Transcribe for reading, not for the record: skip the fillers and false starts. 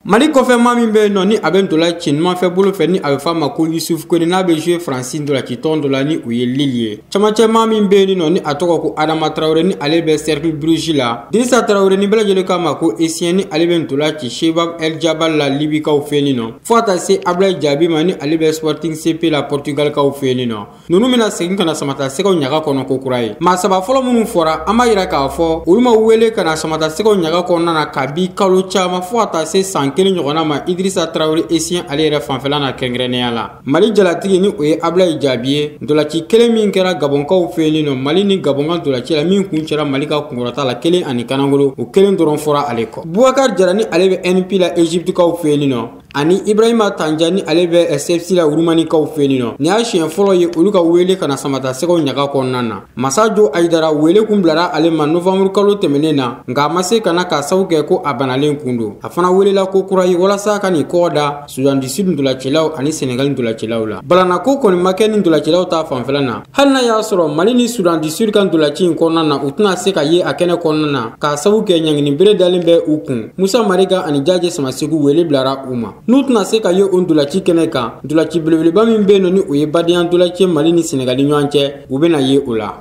Mali kɔfɛ, maa min bɛ yen nɔ ni a bɛ ntola ci numanfɛ bolo fɛ, ni a bɛ f'a ma ko Yusuf Kone, n'a bɛ jouer Faransi ntolaci tɔn dɔ la ni o ye Lille ye. Camancɛ maa min bɛ yen nɔ ni a tɔgɔ ko Adama Traoré, ni ale bɛ Cercle Bruges la. Dirisa Traoré, ni bɛɛ lajɛlen k'a ma ko Essien, ni ale bɛ ntola ci Shebab El Jabal la Libikaw fɛ yen nɔ, fo ka taa se Ablaye Diaby ma, ni ale bɛ Sporting CP la Portugalkaw fɛ yen nɔ. Ninnu bɛna segin ka na Samata Sɛgɛw ɲaga kɔnɔ ko kura ye. Maa saba fɔlɔ minnu fɔra, an b'a yira k'a fɔ olu ma wele ka na Samata Sɛgɛw ɲaga kɔnɔna na kabi kalo caman, fo ka taa se san 1 ɲɔgɔnna ma, Idrissa Traoré Essien ale yɛrɛ fanfɛla na kɛrɛnkɛrɛnnenya la. Mali jalatigi, ni o ye Ablaye Diaby ye, ntolaci kelen min kɛra Gabɔnkaw fɛ yen nɔ, Mali ni Gabɔn ka ntolaci la min kun cɛra Mali ka kunkɔrɔta la 1-1, o kelen dɔrɔn fɔra ale kɔ. Bubakar Jara, ni ale bɛ NP la Egyptekaw fɛ yen nɔ, ani Ibrahima Tanja, ni ale bɛ Sepsi la Rumanikaw fɛ yen nɔ, nin y'a siɲɛ fɔlɔ ye olu ka wele ka na Samata Sɛgɛw ɲaga kɔnɔna na. Masajo Ayidara, wele kun bilara ale ma novanburu kalo tɛmɛnen na, nka a ma se ka na k'a sababu kɛ ko a banalen kun don. A fana welela ko kura ye walasa ka nin kɔgɔ da Sudan du Sud ntolacilaw ani Senegal ntolacilaw la. Balanako kɔni ma kɛ ni ntolacilaw ta fanfɛla na, hali n'a y'a sɔrɔ Mali ni Sudan du Sud ka ntolaci in kɔnɔna na, u tɛna se ka ye a kɛnɛ kɔnɔna na k'a sababu kɛ ɲangini bere dalen bɛ u kun. Musa Mariga ani Jaje Samaseku, wele bilara u ma. N'u tɛna se ka ye o ntolaci kɛnɛ kan, ntolaci belebeleba min bɛ yen nɔ ni o ye badenya ntolaci Mali ni Senegali ɲɔgɔn cɛ, u bɛna ye o la.